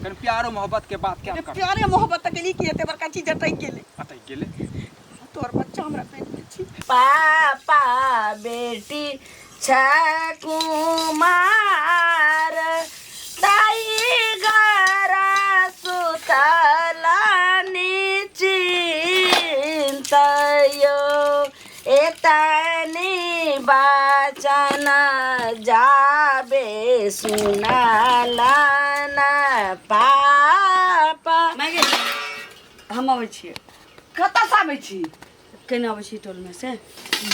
कनि प्यारो मोहब्बत के बात क्या कर प्यारे मोहब्बत तक गेली कि एते बड़का चीज अटक गेलै। अटक गेलै। तोहर बच्चा हमरा पेट में छी। पापा बेटी छ कुमार ताई घर सुतल निचिन्तयो एतनी बचन जाबे सुनलन पापा। माय गे, हम अबै छियै। कतऽसँ आबै छी? केना अबै छी टोलमे से?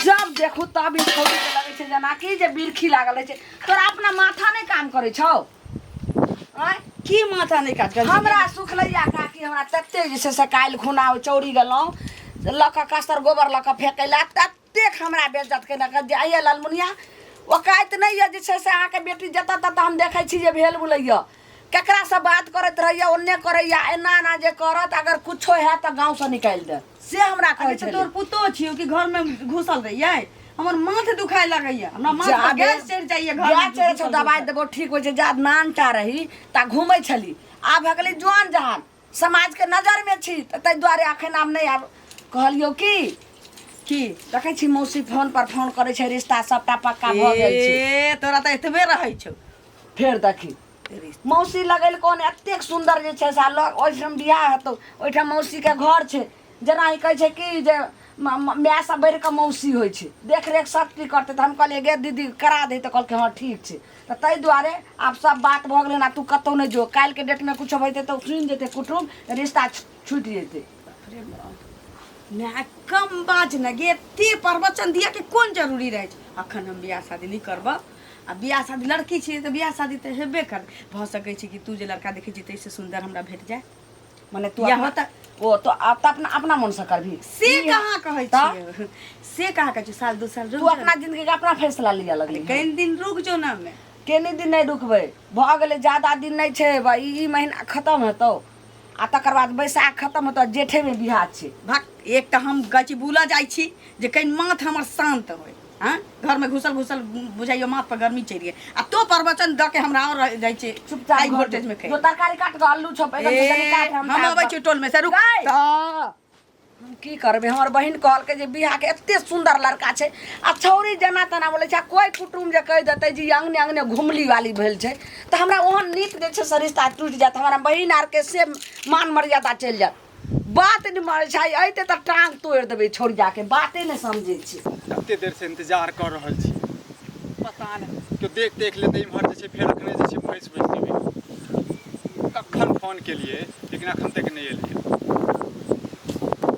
जब देखू तब ई छौड़ी के लगै छै जेनाकि जे बिरखी लागल रहै छै। तोरा अपना माथा नहि काम करै छौ? आँय? की माथा नहि काज करै छै? हमरा सुखलैया काकी, हमरा तते जे छै से काल्हि खुना ओ चौरी गेलहुँ लऽ कऽ कसर गोबर लऽ कऽ फेकै लए, ततेक हमरा बेज्जत केलक जे आइए ललमुनिया ओकाइत नहि यऽ जे छै से अहाँके बेटी जतऽ ततऽ हम देखै छी जे भेल बुलैए, केकरासँ बात करैत रहैए, ओन्ने करैए, एना एना जे करत अगर कुछो हैत तऽ गाँवसँ निकालि देत, से हमरा कहै अरे तऽ छलै। तोहर पुतोह छियौ कि घरमे घुसल रहियै? हमर माथ दुखाय लगैया, हमरा माथ पर जाबे गैस चढ़ि जाइया। घर गैस चढ़ै छौ, दबाइ देबौ ठीक होइ छै। जा नानटा रही ता घूमै छली, आब भऽ गेलै जुआन जहान, समाजके नजरमे छी तऽ ताहि दुआरे अखन आब नहि आब। कहलियौ की की देखै छी मौसी फोन पर फोन करै छै, रिश्ता सबटा पक्का भऽ गेल छै। ए तोरा तऽ एतबे रहै छौ। फेर देखी मौसी लगेल कोन एतेक सुन्दर जे छै से लग ओहिठाम बियाह हेतौ, ओहिठाम मौसीके घर छै। जेना ई कहै छै कि जे माय से बढ़ि कऽ मौसी होइ छै, देखरेख सब चीज करतै। तऽ हम कहलियै गे दीदी करा दही, तऽ कहलकै हँ ठीक छै। तऽ ताहि दुआरे आब सब बात भऽ गेलै ने। तू कतहु नहि जो, काल्हिके डेटमे किछो भऽ जेतै तऽ सुनि जेतै कुटुम, रिश्ता छुटि जेतै। माय कम बाज ने गे, एते प्रवचन दिअ के कोन जरूरी रहै छै? अखन हम बियाह शादी नहि करबऽ। आ बियाह शादी लड़की छियै तऽ बियाह शादी तऽ हेबे कर। भऽ सकै छै कि तू जे लड़का देखै छी ताहिसँ सुन्दर हमरा भेट जाय। मने तू या अपना होता ओ तो आप तो अपना अपना मन से करबी से कहाँ कहै तऽ? छियै, से कहाँ कहै छियै? साल दू साल तू रुक अपना जिंदगी के अपना फैसला लिअ लगली। कनि दिन रुक जो ना। मे केने दिन नहि रुकबै, भऽ गेलै, ज्यादा दिन नहि छै। ई महीना खतम हेतौ आ तकर बाद बैसाख खतम हेतौ, जेठेमे बियाह छै। भक, एक तऽ हम गची बुलऽ जाइ छी जे कनि माथ हमर शान्त होय। हँ, घरमे घुसल घुसल बुझाइयो माथ पर गर्मी चढ़ि गेल आ तो प्रवचन दऽ के हमरा और रहि जाइ छै चुपचाप हाई घर वोल्टेज में जो तरकारी काट कऽ आलू छौ बैगन छौ, जल्दी काट। हम अबै छी टोल में से, रुक। गै! तऽ हम की करबै? हमर बहिन कहलकै जे बियाहके एते सुन्दर लड़का छै आ छौरी जेना तेना बोलै छै, आ कोइ कुटुम जे कहि देतै जे ई अङ्गने अङ्गने घुमली वाली भेल छै तऽ हमरा ओहन नीक जे छै से रिश्ता टूटि जायत, हमरा बहिन आरके से मान मर्यादा चलि जायत। बात नहि मानै छै, आइ अयतै तऽ टांग तोड़ि देबै छौड़ियाके, बाते नहि समझै छै। कते देर से इंतजार कऽ रहल छी, पता नहि केओ देख देख लेतै इम्हर जे छै, फेर अखने जे छै फँसि वसि जेबै। कखन फोन केलियै लेकिन अखन तक नहि एलियै।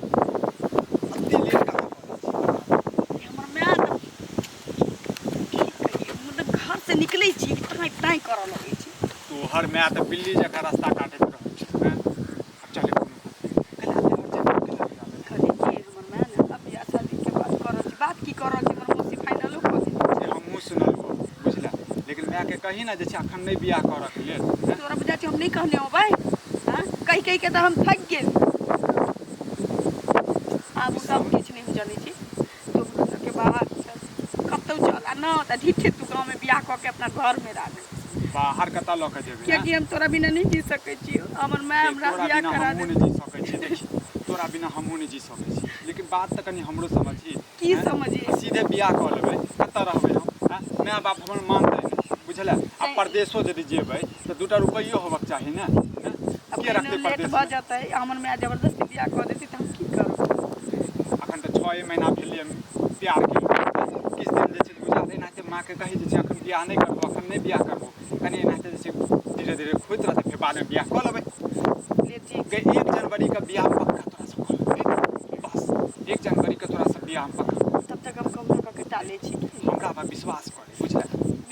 एते लेट कहाँ करै छी? हमर माय तऽ की कहियै, मतलब घर से निकलै छी ताँय ताँय करऽ लगै छै। तोहर माय तऽ बिल्ली जकाँ रास्ता काटैत रहै छै। आँय? आब चले कोनो कला हमर जमीन केना बिका देलकै? कहली कि हमर माय ने अब बियाह शादी के बात कर रहल छी। बात की कर रहल छी, हमर मौसी फाइनलो कऽ देलकै। से हमहूँ सुनलहुँ बुझला, लेकिन मायके कही ने जे छै अखन नहि बियाह करऽके लेल। आँय? तोरा बुझाइ छै हम नहि कहने होबै? हँ, कहि कहि के तऽ हम थाकि गेल। आब ओ सब किछु नहि हम जनै छी। तू हमरा लऽ के बाहर चल, कतहु चल, आ न तऽ ढिठे तू गाँवमे बियाह कऽ के अपना घरमे राख। बाहर कतऽ लऽ के जेबै? कियाकि हम तोरा बिना नहि जी सकै छी, हमर माय हमरा तोरा बियाह बिना करा हमहूँ दे। नहि जी सकै छी। देखी, तोरा बिना हमहूँ नहि जी सकै छी, लेकिन बात तऽ कनि हमरो समझही। की आँय? समझी? सीधे बियाह कऽ लेबै, कतऽ रहबै हम? आँय? माय बाप हमर मानतै नहि, बुझले? आ परदेशो यदि जेबै तऽ दूटा रुपैयो होबक चाही ने। आँय? आब के रखतै कहिनो लेट परदेशमे? भऽ जेतै, हमर माय जबरदस्ती बियाह कऽ देतै तऽ हम की करब? अखन तऽ 6 महीना भेलै प्यार के, किछु दिन जे छै बुझल एनाहिते माँके कही जे छै अखन बियाह नहि करबो, अखन नहि बियाह करबो, कनि एनाहिते जे छै धीरे धीरे होइत रहतै, फेर बादमे बियाह कऽ लेबै। ले ठीक। गे, 1 जनवरी के बियाह पक्का तोरा से कऽ लेबै, बस 1 जनवरी के तोरा से बियाह पक्का। तब तक हम कहुना कऽ के टालै छी की हमरा पर विश्वास कर, बुझले?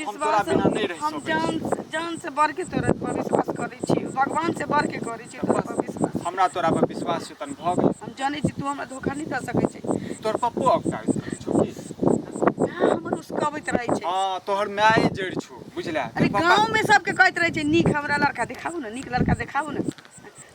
हम तोरा विश्वास बिना नहि रहि हम सकै छी। जान जान से बढ़ के तोरा पर विश्वास करै छी, भगवान से बढ़ के करै छी तोरा पर विश्वास। हमरा तोरा पर विश्वास छै तहन भऽ गेल। हम जानै छी तू हमरा धोखा नहि दऽ सकै छै। तोहर पप्पो औगताइत रहै छौ की? माय हमर उसकबैत रहै छै। हँ, तोहर माये जड़ि छौ, बुझले? अरे तोहर पप्पा गाँवमे सबके कहैत रहै छै नीक हमरा लड़का देखाबू ने, नीक लड़का देखाबू ने।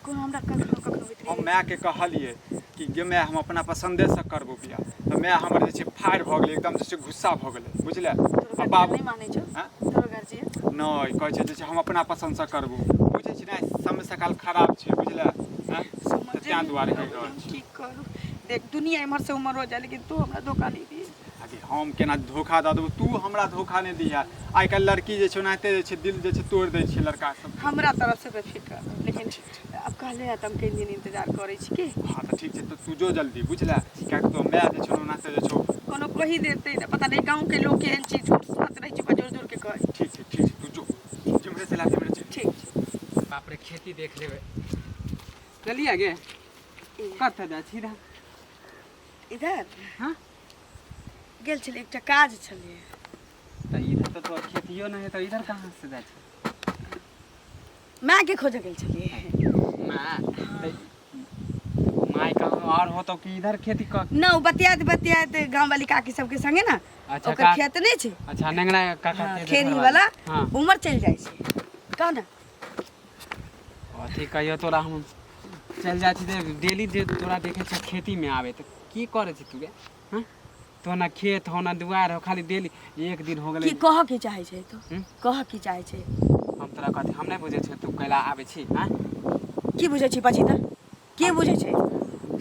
कोनो हमरा कखनो कखनो होइत हम रहै मायके कहलियै कि गे माय, हम अपना पसन्देसँ करबो बियाह, तऽ माय हमर जे छै फायर भऽ गेलै एकदम, जे छै गुस्सा भऽ गेलै, बुझले? तोरो आ गार्जियन बाबू नहि मानै छौ? आँय? तोरो गार्जियन नहि कहै छै जे छै हम अपना पसन्दसँ करबो, बुझै छै ने समय सकाल खराब छै बुझले आँय? तऽ तें दुआरे कहि रहल छी। की करू, देख दुनिया इम्हर से उम्हर हो जाए लेकिन तू हमरा धोखा नहीं दिए। आगे हम केना धोखा दऽ देबौ, तू हमरा धोखा नहि दिहे। आइ काल्हि लड़की जे छै ओनाहिते जे छै दिल जे छै तोड़ि दै छै लड़का सब। हमरा तरफ से बेफिक्र रह, लेकिन आब कहले है तऽ हम कनि दिन इंतजार करै छी की। हँ तऽ ठीक छै, तऽ तू जो जल्दी बुझले, कियाकि तोर माय जे छौ ने ओनाहिते जे छौ। कोनो कहि देतै तऽ पता नहि गाँव के लोग केहन छै, झूठ सच रहै छै जोर जोर के कहै। ठीक छै ठीक छै, तू जो, जिम्हरे से ला तिम्हरे चलि। ठीक छै। बाप रे, खेती देख लेबै। चलिए गे, कतऽ जाइ छी रे? इधर हाँ? गेल छलियै, एकटा काज छलियै। तऽ इधर तऽ तोहर खेतियो नहि है, तऽ इधर कहाँ से जाइ छी? मायके खोजऽ गेल छलियै। माँ तऽ माय कहाँ और होतो कि इधर खेती कऽ? न, ओ बतियाइत बतियाइत गाँव वाली काकी सबके संगे ने। अच्छा, ओकर खेत नहि छै। अच्छा, नेंगरा काका हाँ, के जे खेरी घरवाली। वाला। हाँ। उमर चलि जाइ छै, कह ने। अथी कहियो तोरा हम चलि जाइ छी तऽ डेली जे तोरा देखै छियै खेतीमे आबै, तऽ की करै छी तू गे? हँ, तो ना खेत हो ना दुआर हो, खाली डेली एक दिन हो गेलै। की कहऽ की चाहै छै तू? हम्म? कहऽ की चाहै छै? हम तोरा कहती, हम नहि बुझै छियै तू कैला आबै छी। हँ, की बुझै छी पछी तऽ की बुझै छै?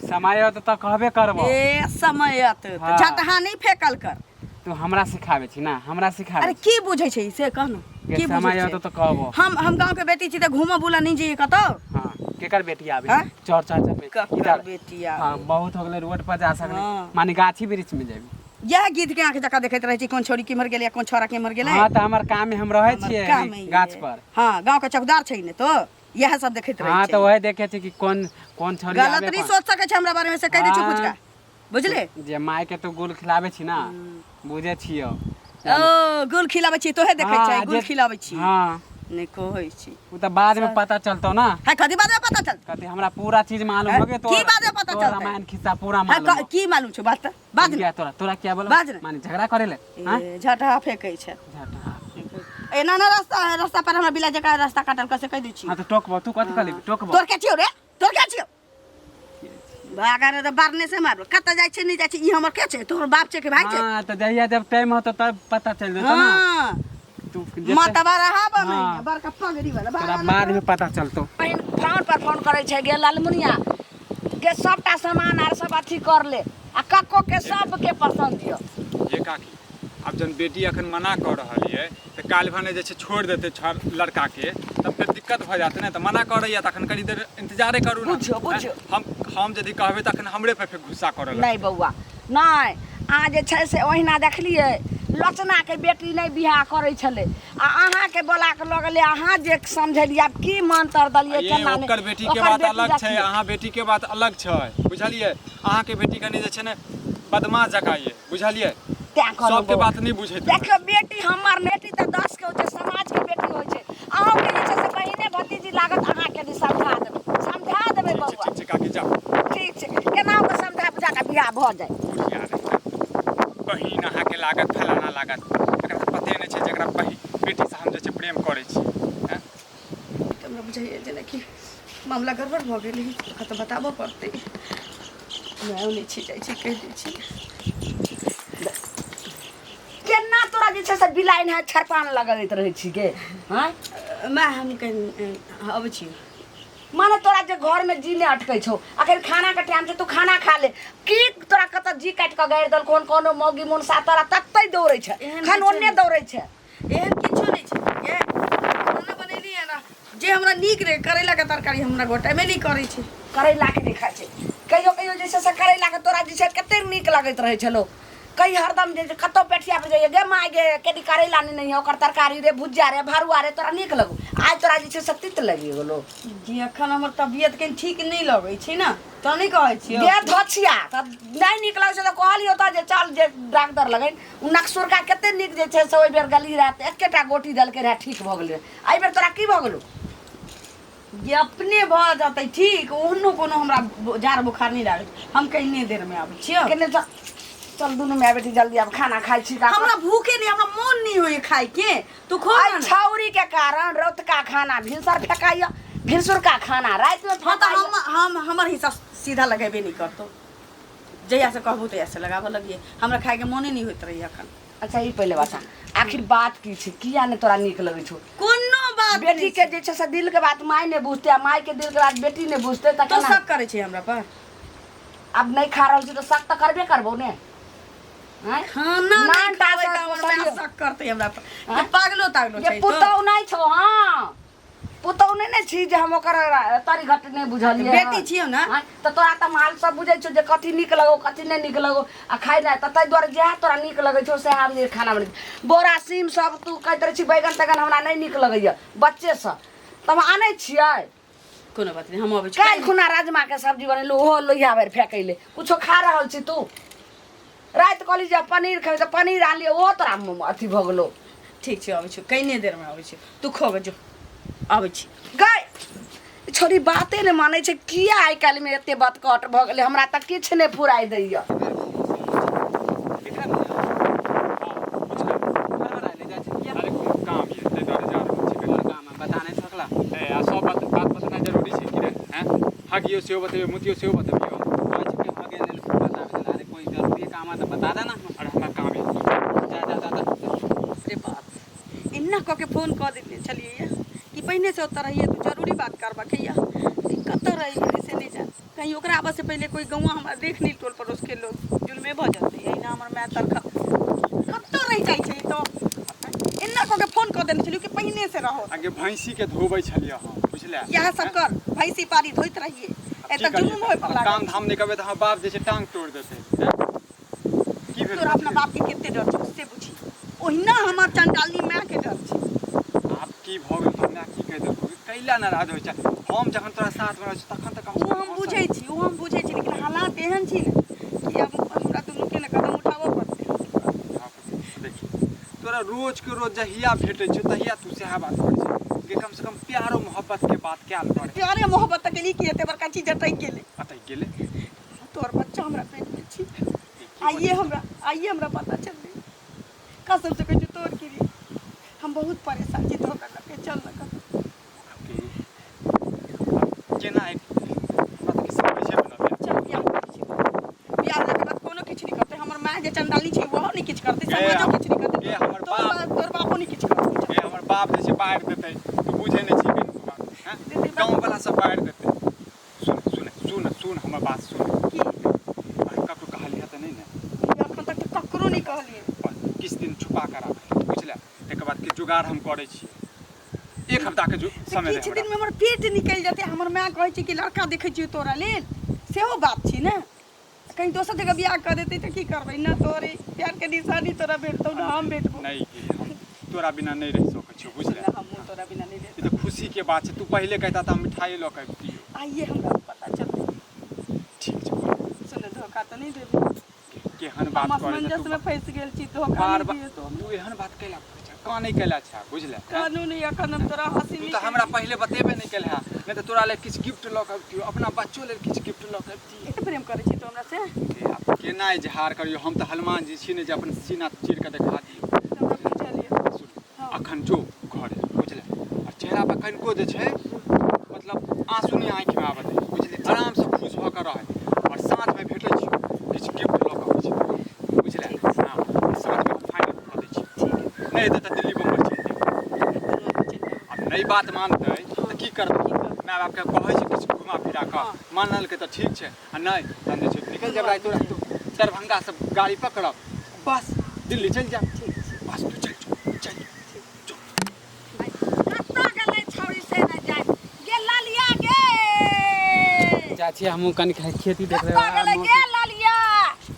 समय औतौ तऽ कहबे करबो। ए, समय अत हाँ। झटहा नहि फेकल कर। तू हमरा सिखाबै छी ना, हमरा सिखाबै अरे छी। की बुझै छै से कह ने। के की बुझै समय छै? औतौ तऽ कहबो। हम गाँव के बेटी छी तऽ घूमऽ बुलऽ नहि जइए कतौ? हाँ, केकर बेटी आबै? हाँ? चौर चाचर में ककर इधर बेटी आबै? हाँ, बहुत हो गेलै रोड पर जा सकले। हाँ। माने गाछी वृक्ष में जेबी? इएह गीत के आँख जकाँ देखैत रहै छी, कोन छोरी केम्हर गेलै, कोन छोरा केम्हर गेलै। हाँ, तऽ हमर काम में हम रहै हमर छियै काम है गाछ ये। पर। हाँ, गाँव के चौकीदार छै ने, तो इएह सब देखैत रहै हाँ छै। तऽ वही देखे छी कि कोन कोन छोरी गलत आबे नहीं कोन- सोच सकै छै हमरा बारे में, से कहि दै छी। हाँ। फुचका बुझले जे माय के तू गुल खिलाबै छी ना, बुझे छियो। ओ गुल खिलाबै छी, तोहे देखै हाँ, छै गुल जे- खिलाबै छी। हाँ। नहि कहै छी। उ तऽ बाद में पता चलतो ना। है, कथी बाद में पता चलतै? कथी हमरा पूरा चीज मालूम हो गया। की बाद में पता तोर चलतै? रामायण खिस्सा पूरा है, मालूम हो। की मालूम छौ बात तऽ बाद में क्या तोरा तोरा क्या बोलो? बाज ने। माने झगड़ा करे ले? हाँ? ए, झटहा फेकै छै। झगड़ा। एना ना रास्ता है, रास्ता पर हमरा बिला जकाँ रास्ता काटल कसे कहि दै छी। हाँ तऽ टोकबो, तू कथी कहली टोकबो? तोर के छियौ रे, तोर के छियौ? भागा रे तऽ बारने से मारबो। कतऽ जाइ छै नहि जाइ छै, ई हमर के छै? तोहर बाप छै कि भाय छै? हाँ, तऽ जहिया जब टाइम होतो तब पता चल जेतो ना। हाँ। तू जेते- मतबा रहा बनै हाँ। बड़का पगड़ी वाला तोरा भागा। बाद में पता चलतो। बहिन फोन पर फोन करै छै, गे लालमुनिया गे, सबटा सामान आर सब अथी कर ले आ कक्को के सबके पसंद यऽ। ये काकी, आब जहन बेटी अखन मना कऽ रहल ये तऽ काल्हि भने जे छै छोड़ि देतै लड़काके, तब फेर दिक्कत भऽ जायत ने। तऽ मना करैया तऽ अखन कनी देर इंतजारे करू ने। बुझियौ, बुझियौ। हम यदि कहबै तऽ अखन हमरे पर फेर गुस्सा करऽ लगतै। नहि बौआ नहि, अहाँ जे छै से ओहिना देखलियै लोचनाके बेटी नहि बियाह करै छलै आ अहाँके बोला कऽ लऽ गेलै। अहाँ जे समझेलियै, आब की मंतर देलियै ये केना नहि। ओकर बेटी के ओकर बात बेटी अलग छै, देखियौ। अहाँ बेटी के बात अलग छै, बुझलियै? अहाँके बेटी कनि जे छै ने बदमाश जकाँ ये, बुझलियै? तें कहलहुँ सबके बौआ। बात नहि बुझैत रहै। देखियौ, बेटी हमर बेटी तऽ 10 के होइ छै, समाजके बेटी होइ छै। अहूँके जे छै से बहिने भतीजी लागत, अहाँके भी समझा देबै, समझा देबै। ठीक छै। बौआ ठीक छै काकी, जाउ। ठीक छै, केना कऽ समझा बुझा कऽ बियाह भऽ जाय। बुढ़िया रहै, बहिन अहाँके लागत, फलाना लागत, एकरा तऽ पते नहि छै जे एकरा बहिन बेटीसँ हम जे छै प्रेम करै छी। हैं? तऽ हमरा बुझाइए जेनाकि मामला गड़बड़ भऽ गेलै, ओकरा तऽ बताबऽ पड़तै। मायो नहि छी, जाइ छी कहि दै छी। केना तोरा जे छै से बिलाइन है छरपान लगबैत रहै छी गे? हँ माय, हम कनि अबै छी। माने तोरा जे घरमे जी नहि अटकै छौ? अखन खानाके टाइम छै, तू खाना खा ले। की तोरा कतऽ जी काटि कऽ गाड़ि देलकौ? कोनो मौगी मुनसा तोरा ततै दौड़ै छै। एहन खन किछो ओन्ने नहि। दौड़ै छै। एहन किछो नहि छै गे, खाना बनेली है ना जे हमरा नीक रहे, करैलाके तरकारी हमरा गोटेमे नहि करै छै। करैलाके नहि खाइ छै? कहियो कहियो जे छै से करैलाके तोरा जे छै कतेक नीक लगैत रहै छलौ। कही हरदम जे कतौ पेठिया पर जाइए, गे माय गे, केदी करैला नहि है, ओकर तरकारी रे, भुजिया रे, भरुआ रे, तोरा नीक लगौ। आइ तोरा जे छै से तित लागि गेलो। जी अखन हमर तबियत कनि ठीक नहि लगै छै ने, तऽ नहि कहै छियौ। गे धोछिया, तऽ नहि नीक लगै छै तऽ कहलियौ तऽ जे चल जे डॉक्टर लगन। ओ नकसुरका कते नीक जे छै से ओहि बेर गेली रहए तऽ एकेटा गोटी देलकै रहए, ठीक भऽ गेलै। एहि बेर तोरा की भऽ गेलौ? जे अपने भऽ जेतै ठीक, ओहनो कोनो हमरा जाड़ बोखार नहि लागै छै। हम कनिए देरमे आबै छियौ। केने चल, चल दुनू माय बेटी जल्दी, आब खाना खाइ छी का? हमरा भूखे नहि, हमरा मोन नहि होइए खायके, तू खो आइ ना। छौरी के कारण रौतका खाना भिनसर फेकाइया, भिनसुरका खाना रातिमे हाँ तऽ फेकाइया। हम हमर हिस्सा सीधा लगेबे नहि करतौ, जहिया से कहबू तहिया से लगाबऽ लगिए। हमरा खायके मोने नहि होइत रहैए अखन। अच्छा, ई पहिले बता, आखिर बात की छै? किया नहि तोरा नीक लगै छौ? कोनो बात बात बेटी नहि के जे छै से दिल के बात माय नहि बुझतै आ माय के दिल के बात बेटी नहि बुझतै तऽ तो केना शक करै छै हमरा पर। आब नहि खा रहल छी तऽ शक तऽ करबे करबौ ने। आँय? खाना नहि नान टा खाबै से तऽ हमर माय पोसलियौ। शक करतै हमरा पर। आँय? के पागलो तागलो जे छै तो। पुतहु नहि छौ। हँ, पुतहु नहि ने छी जे हम ओकर तरी घट नहि बुझलियै। बेटी हन। छियौ ने। आँय? तऽ तोरा तऽ माल सब बुझै छौ जे कथी नीक लगौ कथी नहि नीक लगौ आ खाइ नहि तऽ ताहि दुआरे जएह तोरा नीक लगै छौ सएह हम खाना बनै। बोरा सीम सब तू कहैत रहै छी, बैगन तैगन हमरा नहि नीक लगैए बच्चेसँ, तऽ हम आनै छियै। कोनो बात नहि, हम अबै छी। काल्हि खुना राजमाके सब्जी बनेलहुँ, ओहो लोहिया भरि फेकैले। कुछो खा रहल छी तू? राति कहली जे पनीर खेबै तऽ पनीर आनलियै, ओहो तोरा अथी भऽ गेलौ। ठीक छै, अबै छी, कनिए देरमे अबै छी। तू खो जो, अबै छी। गै छोरी, बाते नहि मानै छै किया? आइ काल्हिमे एते बतकट भऽ गेलै, हमरा तऽ किछु नहि फुराइ दैया। विक्रम। हँ, बुझल। हड़बड़ायले जाइ छै किया? अरे, कोनो काम यऽ, ताहि दुआरे जा रहल छी। कोन काम है, बता नहि सकला? ए, आ सब बात बात बतेनाइ जरूरी छै कि नहि? हैं, हगियो सेहो बतेबियो, मुतियो सेहो बतेबियो। कहै छै कि हगे लेल बताबै छलै। अरे, कोई जरूरी काम है तऽ बता दे ना। अरे, हमरा काम यऽ। जा जा जा जा। रे बाप, एना कऽ के फोन कऽ देने छलियै यऽ कि पहिने से ओतऽ रहियै तऽ जरूरी बात करबाक यऽ। कतऽ रहि गेलै से नहि जान। कहीं ओकरा आबऽ से पहिले कोई गौआ हमरा देख नहीं, टोल पड़ोस के लोग, जुलमे भऽ जेतै। एहिना हमर माय तरखा कतऽ रहि जाइ छै। तऽ एना कऽ के फोन कऽ देने छलियै कि पहिने से रहो। आगे भैंसी के धोबै छलियै हम, बुझले? इएह सब कर, भैंसी पारी धोइत रहियै। आब की एतऽ करियै? जुलुम होय पर आब लागल। काम धाम नहि करबै तऽ हमर बाप जे छै टांग तोड़ि देतै। हैं? की भेल? तोरा अपना बाप के कते डर छौ से बुझी, ओहिना हमर चंडालनी माय के डर छै। आब की भऽ गेल? हमरा की कहि देलकौ? कैला नाराज होइ छै? हम जखन तोरा साथमे रहै छी तखन तऽ कमसँ ओ कम हम बुझै छी, ओ हम बुझै छी, लेकिन हालात एहन छी ने कि आब हमरा दुनूके ने कदम उठाबऽ पड़तै। देखी, तोरा रोजके रोज जहिया भेटै छौ तहिया तू सएह बात करै छै कि कमसँ कम प्यारो मोहब्बतके बात कयल कर। प्यारे मोहब्बत तऽ केली कि एते बड़का चीज अटकि गेलै? अटकि गेलै। तोहर बच्चा हमरा पेटमे छी। आइए हमरा, आइए हमरा पता चललै। कसम से कहै छी तोहर गिरी, हम बहुत परेशान छी धोखा लऽ के। चल न कतौ। के आब केना हमरा तऽ किछु समझे नहि आबैए। चल, बियाह करै छी। बियाह भेलाके बाद कोनो किछु नहि करतै। हमर माय जे चंडाली छै ओहो नहि किछु करतै। गे, समाजो किछु नहि करतै। गे, हमर तोहर बाप- तोहर बापो नहि किछु करतै। गे, हमर बाप जे छै बारि देतै। तू बुझै नहि छी कनिको बात। हैं? देतै बाप। गाँववला सब बारि देतै। सुन सुन सुन सुन, हमर बात सुन। की? अरे, ककरो कहलियै तऽ नहि ने? एखन तक तऽ ककरो नहि कहलियै। बस किछु दिन छुपा कऽ राख, बुझले? तकर बाद के जुगाड़ हम करै छियै। एक हफ्ताके तऽ समय दे किछु हमरा। दिनमे हमर पेट निकलि जेतै। हमर माय कहै छै कि लड़का देखै छियै तोरा लेल, सेहो बात छै ने। कहीं दोसर जगह बियाह कऽ देतै तऽ की करबै? ने तोरे प्यारके निशानी तोरा भेटतौ ने हम भेटबौ। नहि गे, हम तोरा बिना नहि रहि सकै छियौ, बुझले? ने हमहूँ तोरा बिना नहि रहि। ई तऽ खुशीके बात छै। तू पहिले कहिता तऽ हम मिठाई लऽ कऽ अबितियौ। आइए हमरा पता चललै। ठीक छै, बोल। सुन, धोखा तऽ नहि देबी? केहन हम बात करै छै असमंजस तू? मे फँसि गेल छी, धोखा बार नहि बार दिए तो। तू एहन बात कैला करै छै? कानै कैला छै, बुझले? कानू नहि, एखन हम तोरा हँसी तू नहि तऽ हमरा केलियै। पहिले बतेबे नहि केलहे, नहि तऽ तोरा लेल किछु गिफ्ट लऽ कऽ अबितियौ, अपना बच्चो लेल किछु गिफ्ट लऽ कऽ अबितियै। एते प्रेम करै छी तू हमरा से? हे, आब केना इजहार करियौ? हम तऽ हनुमान जी छी ने जे अपन सीना चीर कऽ देखा दियौ। से हमरा बुझल यऽ। सुन। हँ। अखन जो घरे, बुझले? आ चेहरा पर कनिको जे छै मतलब आंसू नहि आँखिमे आबऽ दे, बुझले? आरामसँ खुश भऽ कऽ रहै आओर साँझमे भेटै छियौ, किछु गिफ्ट लऽ कऽ अबै छी, बुझले? हँ, साँझमे फाइनल कऽ दै छी। नहि हेतै तऽ दिल्ली बम्बई चलि जेबै। आब नहि बात मानतै तऽ की करबै? माय बापके कहै छै किछु घुमा फिरा कऽ मानलकै तऽ ठीक छै आ नहि तहन जे छै निकलि जायब रातिो राति दरभंगासँ गाड़ी पकड़ब, बस दिल्ली चलि जायब। बस तू चलि जो, चलि जो। कतऽ गेलै छौड़ी से नहि जाय। गे ललिया गे। चाची, हमहूँ कनि खेती देख कतऽ गेलै गे ललिया?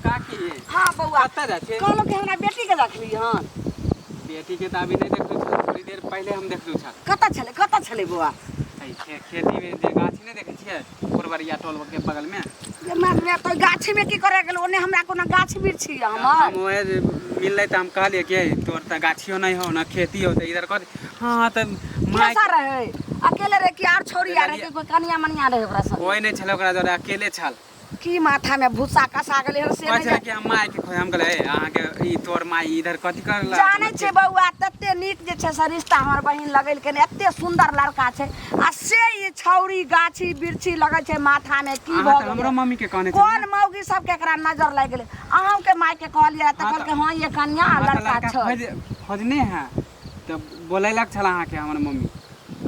काकी। हँ बौआ। कतऽ जाइ छियै? कहलहुँ कि हमरा बेटीके देखली हन? बेटीके तऽ अभी नहि देखलहुँ छल, थोड़ी देर पहिले हम देखलहुँ छल। कतऽ छलै, कतऽ छलै बौआ? एहि खेतीमे जे गाछी नहि देखै छियै पुरबरिया टोल के बगलमे। गे माय, तो गाछीमे की करे गेल? ओने हमरा कोनो गाछ वृक्ष यऽ हमर? हम ओहे जे मिललै तऽ हम कहलियै कि तोर तऽ गाछियो नहि हौ ना खेती हो, तऽ इधर कर। हाँ, तऽ माय। कैसा रहे? अकेले रहे कि आर छौड़ी आर रहे कि कोई कनिया मनिया रहे ओकरा संगे? कोई नहि छलै ओकरा जोरे, अकेले छल। की माथा में भूसा कसा गेलै हन से कहै नहि छलै कि हम मायके खोज। हम कहलियै, "ए, अहाँके ई तोर माय इधर कथी करला?" जानै छै बौआ, तते नीक जे छै से रिश्ता हमर बहिन लगेलकै ने, एते सुन्दर लड़का छै आ से ई छौड़ी गाछी बिरछी लगै छै माथामे, की अहाँ भऽ तऽ हमरो गेलै? मम्मी के कहने कोन छलियै। मौगी सबके एकरा नजर लागि गेलै? अहूँके मायके कहलियै तऽ हाँ कहलकै हँ, ये कनिया हाँ तऽ लड़का लड़का छै। खोज खोजने है तऽ बोलेलक छल अहाँके हमर मम्मी।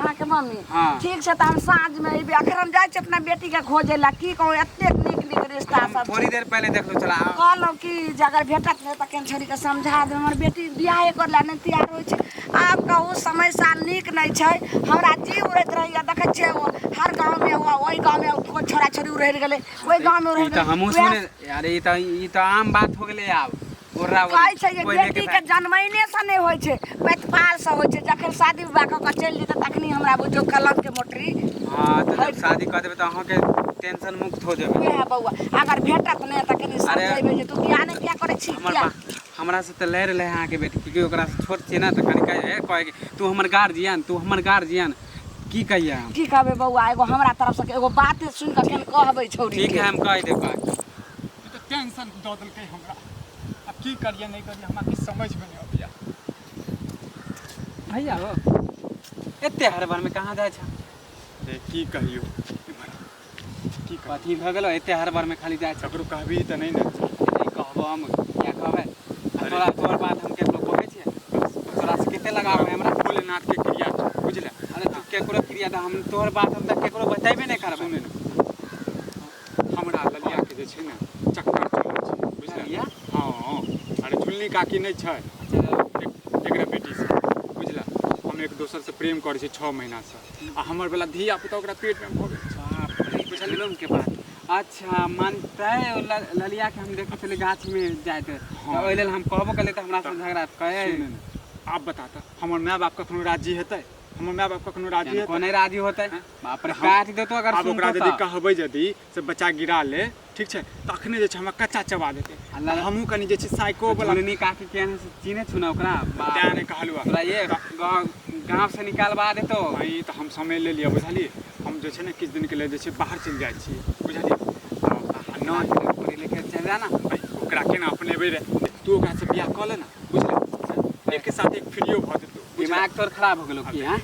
अहाँके मम्मी? हाँ। ठीक छै, तऽ हम साँझमे अयबै। अखन हम जाइ छी अपना बेटीके खोजै लए। की कहू, एतेक नीक नीक रिश्ता हम सब थोड़ी देर पहले देखलो चला। कहलहुँ कि जे अगर भेटत नहि तऽ केहन छोड़ीके समझा देबै। हमर बेटी बियाहे करै लए नहि तैयार होइ छै। आब कहू, समय साल नीक नहि छै। हमरा जी उड़ैत रहैए। देखै छियै, ओ हर गाँवमे, ओहि गाँवमे छोड़ा छोड़ी उड़ि गेलै, ओहि गाँवमे उड़ि ई तऽ गेलै। हमहूँ वएह सुने। अरे ई तऽ आम बात हो गेलै। आब ओर्रा कहै छै जे पहिले के बेटीके जनमैने से नहि होइ छै, प्रतिपाल से होइ छै। जखन शादी विवाह कऽ कऽ चलि जेतै तखनी हमरा बुझियौ कलमके मोटरी। हाँ, तऽ जब शादी कऽ देबै तऽ अहाँके टेंशन मुक्त हो जेबै। उएह बौआ, अगर भेटत नहि तऽ कनि अरे, समझेबै जे तू बियाह नहि किया करै छी। हमर किया बा हमरा से तऽ लड़ि रहलै अहाँके बेटी, क्यूंकि ओकरा से छोट छियै ने, तऽ कनि कहे कहै कि तू हमर गार्जियन, तू हमर गार्जियन। की कहियै हम? की कहबै बौआ, एगो हमरा तरफ से एगो बात सुनि कऽ केहन कहबै छौड़ी ठीक के। है, हम कहि देब। ई तऽ टेंशन दऽ देलकै हमरा। आब की करियै, नहि करियै, हमरा किछु समझमे नहि अबैया। भैया हो, एते हड़बड़मे कहाँ जाइ छ? रे, की कहियौ, इम्हर आ। की कहू? कथी भऽ गेलो? एते हड़बड़मे खाली जाइ छ। ककरो कहबही तऽ नहि ने? नहि कहबो हम, किया कहबै? आ अरे। तोरा तोहर बात हम केकरो कहै छियै? तोरा से कते लगाव है हमरा। भोलेनाथ के क्रिया छै, बुझले? अरे, तू केकरो क्रिया दे, हम तोहर बात हम तऽ केकरो बतेबे नहि करबै। सुने ने, हमरा ललिया के जे छै ने चक्कर चलै छै, बुझलियै? ललिया? हँ, अरे झुलनी काकी नहि छै? अच्छा। एकरा बेटीसँ, बुझल? हम एक दोसरसँ प्रेम करै छी 6 महीनासँ आ हमर वला धिया पुता ओकरा पेटमे भऽ गेल छै। बाप रे, जुलुम के बात। अच्छा, मानतै ओ ललिया के हम देखै छलियै गाछमे जाइत, तऽ ओहि लेल हम कहबो केलियै तऽ हमरा से झगड़ा कहे। सुने ने, आब बता तऽ, हमर माय बाप कखनो राजी हेतै? हमर माय बाप कखनो राजी हेतै? कोने राजी होतै? बाप रे, काट देतो अगर आब ओकरा सुनतो यदि तऽ। कहबै, यदि से बच्चा गिरा ले, ठीक छै, तऽ अखने जे छै हमरा कच्चा चबा देतै। आ लल- हमहूँ कनि जे छै साइको वाला। झुलनी काकी केहन से चिन्है छु ने ओकरा? बाप तें रे। नहि कहलहुँ। तोरा ये गाँव गाँव से निकालबा देतो। ई तऽ हम समय ले लिअ, बुझलियै? हम जे छै ने किछु दिनके लेल जे छै बाहर चलि जाइ छियै, बुझलियै? आ नहि पढ़े लिखे चलि जा ने। ओकरा केना अपनेबै रे? तू ओकरासँ बियाह कऽ ले ने, बुझलियै? एक साथ एक फ्रीयो भऽ जेतौ, बुझलियै? दिमाग तोर खराब हो गेलो की? हाँ?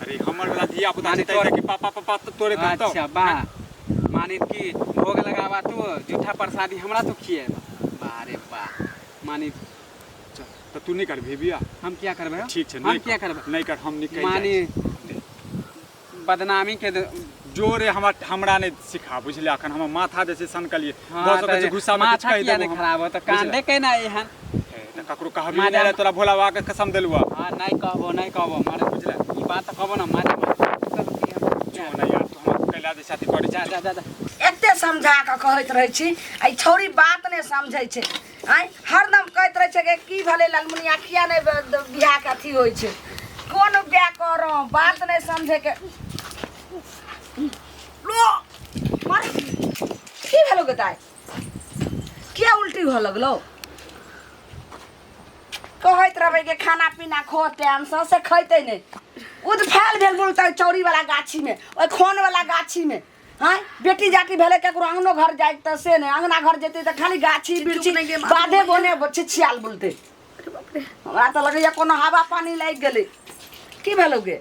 अरे, हमर वाला धिया पुता माने छै तऽ तोर- कि पापा पापा तऽ तोरे कहतौ। अच्छा, वाह! माने कि भोग लगावा तू, जूठा प्रसादी हमरा तू खिएबा। वाह रे वाह! माने चल, तऽ तू नहि करबही बियाह? हम किया करबै हो? ठीक छै। हम नहि किया कर, करबै? नहि कर, हम निकलि माने जाइ छी। बदनामी के जोरे हमरा हमरा नहि सिखा, बुझलियै? अखन हमर माथा जे छै सनकलियै। हाँ, भऽ सकै तऽ छै गुस्सामे किछु माथा कहि किया देबो नहि हम। खराब हो तऽ कांडे केना एहन? हे, तऽ ककरो कहबी माजा- नहि रे, तोरा भोला बाबा के कसम देलुआ। हाँ, नहीं कहबो, नहीं कहबो मारे, बुझलै? ई बात तऽ कहबो ना, मारे जो नहि यार, तू हमरा कैला जे साथी करै जा छी। जा जा जा। एते समझा कऽ कहैत रहै छी आ ई छौड़ी बात नहि समझै छै। आँय, हरदम कहैत रहै छै कि की भेलै ललमुनिया, किया नहि बियाहके अथी होइ छै, कोन बियाह करऽ? बात नहि समझैके। लो मर, की भेलो गे दाइ? किया उल्टी हुअ लगलो? कहैत रहबै कि खाना पीना खो टाइमसँ, से खैतै नहि। उदफायल भेल बोलतै चौरीवला गाछीमे, ओहि खोनवला गाछीमे। आँय, बेटी जाति भेलै, ककरो अङ्गनो घर जाइ तऽ से नहि। अङ्गना घर जेतै तऽ खाली गाछी बिरछी नहि गे, माथ बाधे बोने छिछियाल बोलतै। हमरा तऽ लगैया कोनो हवा पानी लागि गेलै। की भेलौ गे?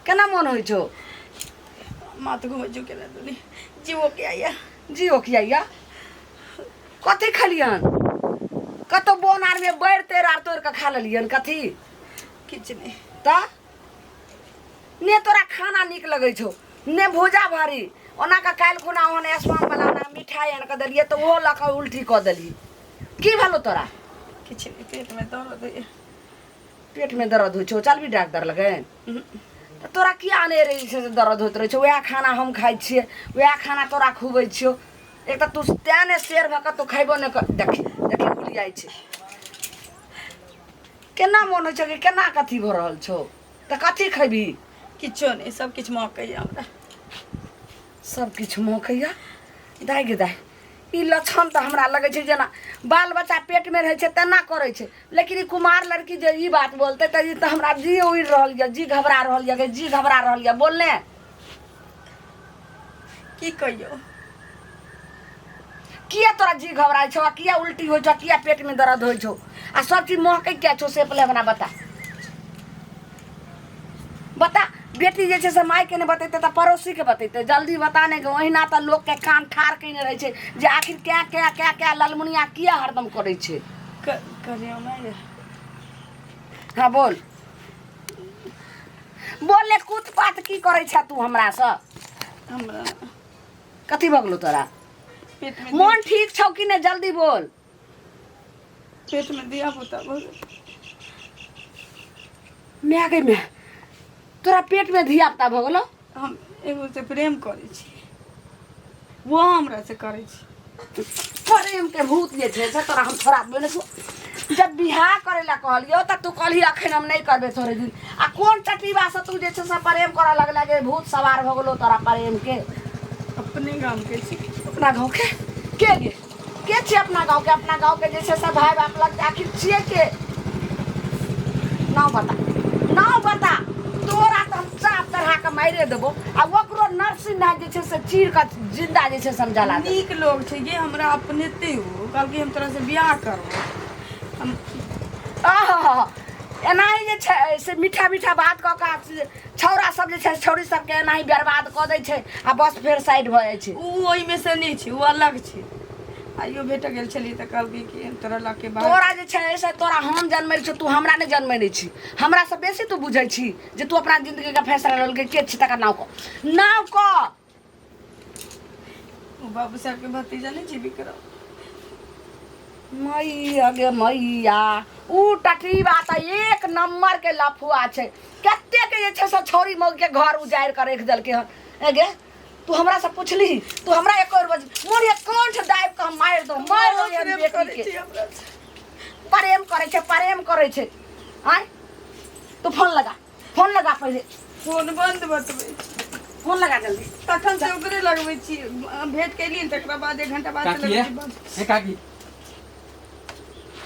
केना मोन होइ छौ? माथ घुमै छौ केना दुनी, जीवो के आइया। जी ओकियाइया? कथी खेलियन? कतौ बोन आरमे बैर तेर आर तोड़ि कऽ खा लेलियन कथी? किछु नहि। तऽ ने तोरा खाना नीक लगै छौ, ने भूजा भरी। ओना कऽ काल्हि खुना ओहन स्पाम वाला ओना मिठाइ आनि कऽ देलियै तऽ ओहो लऽ कऽ उल्टी कऽ देलही। की भेलौ तोरा? किछु नहि, पेटमे दर्द होइए। पेटमे दर्द होइ छौ? चलबी डॉक्टर लगन? तऽ तोरा किया अनेरे जे छै से दर्द होइत रहै छौ? वएह खाना हम खाइ छियै, वएह खाना तोरा खुबै छियौ। एक तऽ तू तें ने शेर भऽ कऽ तू खयबो नहि कर। देखी देखी, भूलि जाइ छै। केना मोन होइ छौ कि केना कथी भऽ रहल छौ? तऽ कथी खैबही? किछो नहि, सब किछु महकैए हमरा। सब किछु महकैया? दाइ गे दाइ, ई लक्षण तऽ हमरा लगै छै जेना बाल बच्चा पेटमे रहै छै तेना करै छै। लेकिन ई कुमार लड़की जे ई बात बोलतै तऽ ई तऽ हमरा जी उड़ि रहल यऽ, जी घबरा रहल यऽ, जी घबरा रहल यऽ। बोलने। की कहियौ? किया तोरा जी घबराइ छौ आ किया उल्टी होइ छौ आ किया पेटमे दर्द होइ छौ आ सब चीज महकै किया छौ, से पहिले हमरा बता। बता। बेटी जे छै से मायके नहि बतेतै तऽ पड़ोसीके बतेतै। जल्दी बता नहि, ओहिना तऽ लोकके कान ठाढ़ कयने रहै छै जे आखिर क्या क्या क्या क्या ललमुनिया किया हरदम करै छै। करियौ ने। हाँ, बोल बोल ने कूत पात की करै छ तू हमरा से हमरा कथी भऽ गेलौ तोरा पेट में मोन ठीक छौ कि नहि जल्दी बोल पेट में धिया पुता भऽ गेल माय गे माय तोरा पेट में धिया पुता भऽ गेलौ हम एगो से प्रेम करै छी वो हमरा से करै छी प्रेम के भूत जे छै से तोरा हम छोड़ा देबे ने जब बियाह करे ला कहलियो तऽ तू कहली अखन हम नहि करबे थोड़े दिन आ कोन चटीबा से तू जे छै से प्रेम करऽ लगला गे भूत सवार भऽ गेलो तोरा प्रेम के अपने गाम के छी अपना गाँव के के गे के छियै अपना गाँव के अपना गाँव के जे छै से भाय बाप लगते आखिर छियै के नाव बता नाव बता तोरा तऽ हम चाप चढ़ा कऽ मारिए देबो आ ओकरो नरसिंह जे छै से चीर कऽ जिंदा जे छै से हम जला देबो नीक लोग छै गे हमरा अपनेते हो कहलकै हम तोरा से बियाह करबो हम आहा एनाही जे छै से मीठा मीठा बात कऽ कऽ छौड़ा सब जे छै छौड़ी सबके एनाही बर्बाद कऽ दै छै आ बस फेर साइड भऽ जाइ छै उ ओहिमे से नहि छै ओ अलग छै आइयो भेट गेल छलियै तऽ कहलकै कि हम तोरा लऽ के बाहर तोरा जे छै से तोरा हम जनमै छी तू हमरा नहि जनमेने छी हमरा से बेसी तू बुझै छी जे तू अपना जिंदगी के फैसला लेलकै के छी तकर नाव कह नाव कह ओ बाबू साहब के भतीजा नहि छी विक्रम मैया गे मैया ऊ टटीबा तऽ एक नंबर के लफुआ छै कते के जे छै से छौरी मौग के घर उजाड़ि कऽ राखि देलकै हन ए गे तू हमरा से पुछली तू हमरा एक और बज मोर एक कंठ दाबि कऽ हम मारि दो मारि दो एहन प्रेम बेटी करै के छी हमरा से। प्रेम करै छै प्रेम करै छै आँय तू फोन लगा फोन लगा पहिले फोन बंद बतबै छी फोन लगा जल्दी तखन से ओकरे लगबै छी भेंट केलियै तकरा बाद एक घंटा बाद से काकी लगबै है छी बंद हे काकी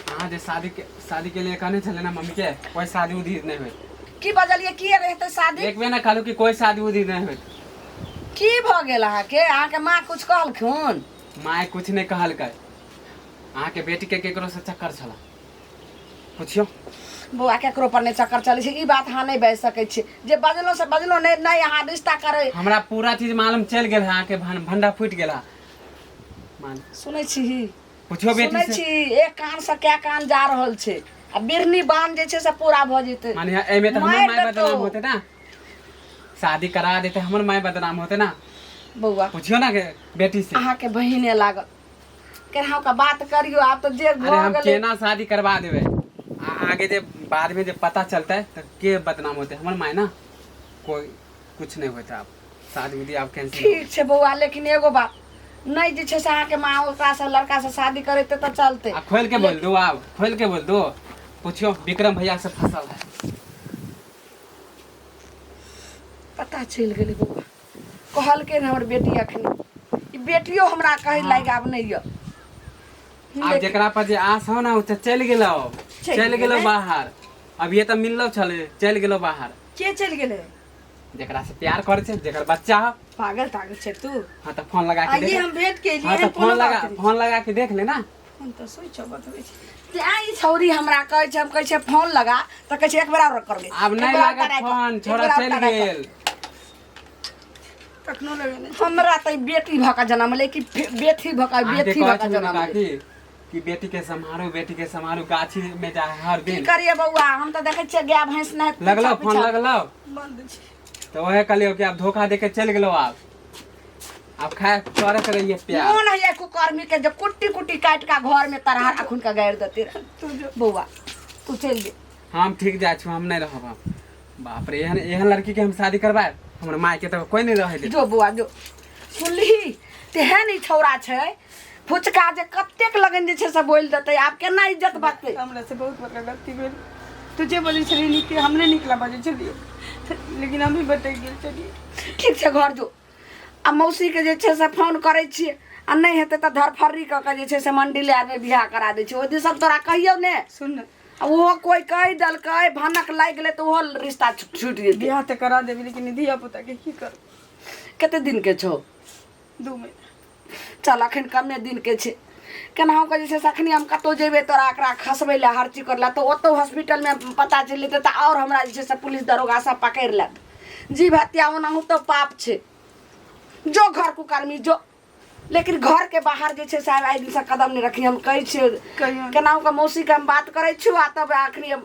अहाँ जे शादी के लिए कहने छलै ना मम्मी के कोई शादी उदी नहीं होय की बजलियै की रहतै शादी एक बेर ना कहलू कि कोई शादी उदी नहीं होय की भऽ गेल अहाँके अहाँके माँ कुछ कहलखुन माय कुछ नहीं कहलकै अहाँके बेटी के केकरो से चक्कर छला पुछियो बौआ केकरो पर नहि चक्कर चलै छै ई बात अहाँ नहि बाजि सकै छी जे बजलहुँ से बजलहुँ नहि नहि अहाँ रिश्ता करै हमरा पूरा चीज मालूम चलि गेल है अहाँके भंडा फूटि गेल है मान सुनै छी पुछियो बेटी सुनै से छी एक कान से कए कान जा रहल छै आ बिरनी बान्ह जे छै से पूरा भऽ जेतै माने एहिमे तऽ हमर मारि माय देतौ। बदनाम होते ना शादी करा देते हमर माय बदनाम होते ना बौआ पुछियो ना के बेटी से अहाँके बहिने लागल केनाहु के बात करियो आब तऽ जे अरे भऽ हम गेलै केना शादी करवा देबै आगे जे बाद में जे पता चलतै तऽ के बदनाम होते हमर माय ना कोई कुछ नहीं होता अब शादी उदी आब कैंसिल ठीक छै बौआ लेकिन एगो बात नहि जे छै से अहाँके माँ ओकरासँ लड़कासँ शादी करेतै तऽ चलतै आ खोल के बोल दो आब खोल के बोल दो पूछियो विक्रम भैया से फसल है पता चलि गेलै बौआ कहलकै ने हमर बेटी अखन ई बेटियो हमरा कहै लागि आब नहि यऽ आब जेकरा पर जे आस हो ना ओ तऽ चलि गेलो चलि चलि गेलो गेलै। बाहर अब ये तऽ मिललो छले चलि गेलो बाहर के चलि गेलै जेकरा से प्यार करे छै जेकर बच्चा हो पागल तागल छै तू हाँ तऽ फोन लगा के आइए देख हम भेंट केलिए हाँ तऽ एहन फोन कोनो लगा बात नहि फोन लगा के देख ले ना फोन तऽ स्विच ऑफ बतबै छै तें ई छौरी हमरा कहै छै हम कहै छै फोन लगा तऽ कहै छै एक बेर आओर कर ले आब एक नहीं बेर आओर लागत तराइ कर, फोन एक छोड़ा बेर आओर चलि तराइ कर। गेल कखनो लगेने हमरा तऽ ई बेटी भऽ कऽ जनमलै कि बेटी भऽ कऽ अहाँके बेटी कहै भऽ कऽ छलहुँ ने जनमलै काकी कि बेटी के सम्हारू बेटी के सम्हारू गाछी में जा हर की दिन करिए बौआ हम तऽ देखै छियै गाय भैंस नहि लगलो फोन लगलो बंद छै तऽ वएह कहलियौ कि आब धोखा दे के चलि गेलो आब आब खाय करैत रहिए प्यार मोन होइए कुकर्मी के जे कुट्टी कुट्टी काटि कऽ घर में तरहा अखुन के गाड़ि देते रहे तू जो बौआ तू चलि जो हम ठीक जाइ छी हम नहि रहब आब बाप रे एहन एहन लड़की के हम शादी करवाएब हमर माय के तऽ कोई नहि रहै देत जो बौआ जो सुनलिही तेहन ई छौड़ा छै फुचका जे कतेक लगन जे छै से बोलि देतै आब केना इज्जत बचतै हमरा से बहुत बड़का गलती भेल तू जे बजै छलियै नीक हमरे निकला बजै छलियै लेकिन हम भी भटकि गेल छलियै ठीक छै घर जो आ मौसीके जे छै से फोन करै छियै आ नहि हेतै तऽ धरफर्री कऽ कऽ जे छै से मंडिले आरमे बियाह करा दै छियै ओहि दिन सब तोरा कहियौ ने सुन ने आ ओहो कोइ कहि देलकै भनक लागि गेलै तऽ ओहो रिश्ता छुटि जेतै बियाह तऽ करा देबी लेकिन धिया पुताके की करब कते दिनके छौ 2 महीना। चल अखन कमे दिनके छै केनाहु कऽ जे छै से अखनी हम कतहु जेबै तोरा एकरा खसबै लए हर चीज करै लए तऽ ओतहु हॉस्पिटलमे पता चलि जेतै तऽ आओर हमरा जे छै से पुलिस दरोगा सब पकड़ि लेत जीव हत्या ओनाहु तऽ पाप छै जो घर कुकर्मी जो लेकिन घरके बाहर जे छै से आइ दिनसँ कदम नहि रखी हम कहै छियै कहियो नहि। केनाहु कऽ मौसीके हम बात करै छियौ आ तब अखनी हम